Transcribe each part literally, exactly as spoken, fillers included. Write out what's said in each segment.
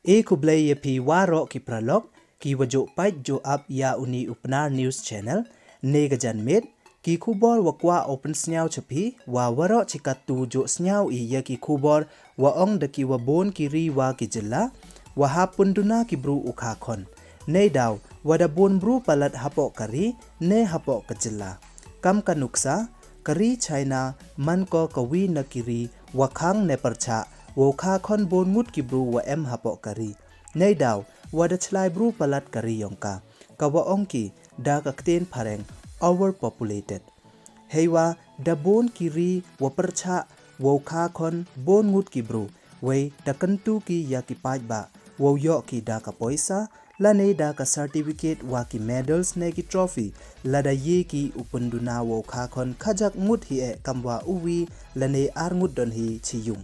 E khublei ya phi waroh ki paralok, ki wa jooh pait jooh ap ya uni u Pnar News Channel, ne ka janmiet, ki khubor wa kwah u pynsniaw cha phi, wa waroh chi katto jooh sniaw i ya ki khubor, wa ong da ki wa boon ki ri wa ki jylla, wa hap pynduna ki bru u kha khon. Neidaw, wa da boon bru palat hapoh ka ri, ne hapoh ka jylla. Kam ka nuksa, ka ri China, man ko ka wi na ki ri, wa khang ne pyrchah, wow kha khon boon ngut ki bru wa em hapoh ka ri. Neidaw, wa da chlai bru palat ka ri yong ka. Ka wa ong ki, da ka ktien phareng, overpopulated. Heiwa, da boon ki ri wa pyrchah, wow kha khon boon ngut ki bru, wei da kyntu ki ya ki paidbah, wow yoh ki da ka poisa, lane da ka certificate wa ki medals ne ki trophy, lada ye ki u pynduna wow kha khon khajiak ngut hi e kam wa u wi, lane ar ngut don hi chi yung.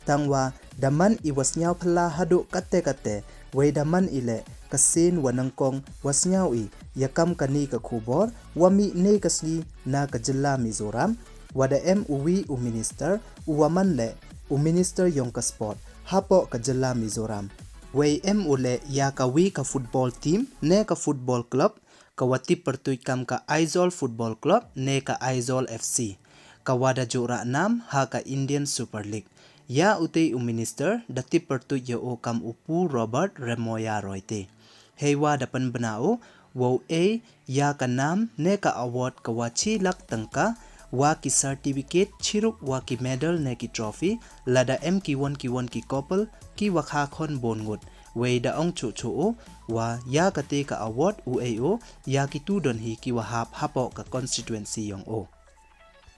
Tangwa, da man i wa sniaw phylla hadooh katte katte, wei da man i le ka sien wa nyngkong wa sniaw i, ya kam kani ka khubor, wa mih ne ka sngi na ka jylla Mizoram, wa da em u wi u minister, u wa man le u minister yong ka sport, hapoh ka jylla Mizoram. Wei em u le ya ka wi ka football team, ne ka football club, ka wa tip pyrtuit kam ka Aizawl Football Club, ne ka Aizawl F C. Ka wa da jooh rah nam ha ka Indian Super League. Ya utei u minister, da tip pyrtuit ya o kam u Pu Robert Remoya Roite. Heiwa da pynbna o, wow e ya ka nam ne ka award ka wa chi lak tyngka, wa ki certificate chirup wa ki medal ne ki trophy, lada em ki won ki won ki couple, ki wa kha khon boon ngut. Wei da ong chooh chooh o, wa ya kate ka award u e o, ya ki tu don hi ki wa hap hapoh ka constituency yong o.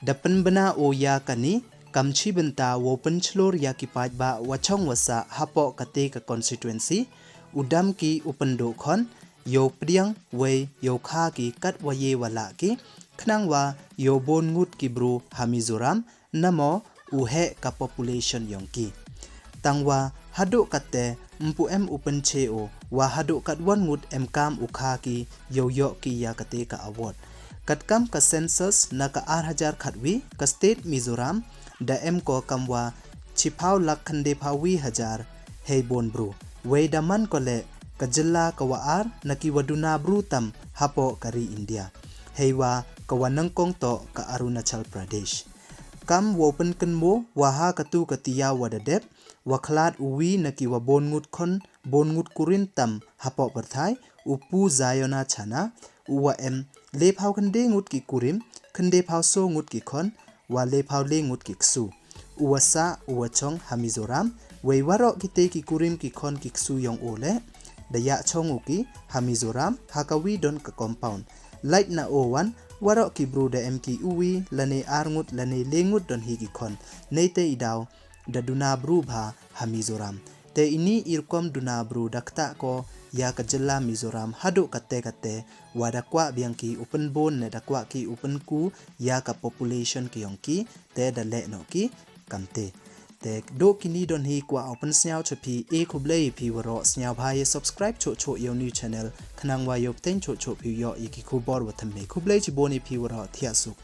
Da pynbna o ya kani, kam chi bynta wow pynchlur ya ki paidbah wa chong wa sah hapoh kate ka constituency, u dam ki u pyndooh khon, yow pdiang wei yow kha ki kat wa ye wa lah ki, khnang wa yow boon ngut ki bru ha Mizoram, namo u heh ka population yong ki. Tangwa hadooh katte mpu em u pynche o, wa hadooh katwon ngut em kam u kha ki, yow yoh ki ya kate ka award. Katkam ka census na ka ar hajar khatwi, ka state Mizoram, da em ko kam wa chiphaw lak khyndephaw wi hajar hei boon bru. Wei da man ko le ka jylla ka wa ar na ki wa duna bru tam hapoh ka ri India. Heiwa ka wa nyngkong toh ka Arunachal Pradesh. Kam wow pynkynmaw wa ha katu ka tiaw wa da dep, wa khlad u wi na ki wa boon ngut khon, boon ngut kurim tam hapoh pyrthai, u Pu Zayona Chana, u wa em lephaw khynde ngut ki kurim, khyndephaw soo ngut ki khon, wa lephaw le ngut ki ksu. U wa sah, u wa chong ha Mizoram, wei waroh kite ki kurim ki khon ki ksu yong o le, da yah chong u ki ha Mizoram, ha ka wi don ka compound. Lait na o wan, waroh ki bru da em ki u wi, lane ar ngut, lane le ngut don hi ki khon. Neite i daw, da duna bru bha ha Mizoram. Te ini i rukom duna bru da ktah ko ya ka jylla Mizoram hadooh katte katte, wa da kwah biang ki u pynboon ne da kwah ki u pynku ya ka population ki yong ki, te da leh noh ki kamte. Te dooh kini don hi kwah u pynsniaw cha phi, e khublei ya phi waroh, sniawbha ya subscribe chooh chooh ya u new channel, khnang wa yow pteng chooh chooh phi u yoh ya ki khubor wa thymme. Khublei chiboon ya phi waroh, thiah suk.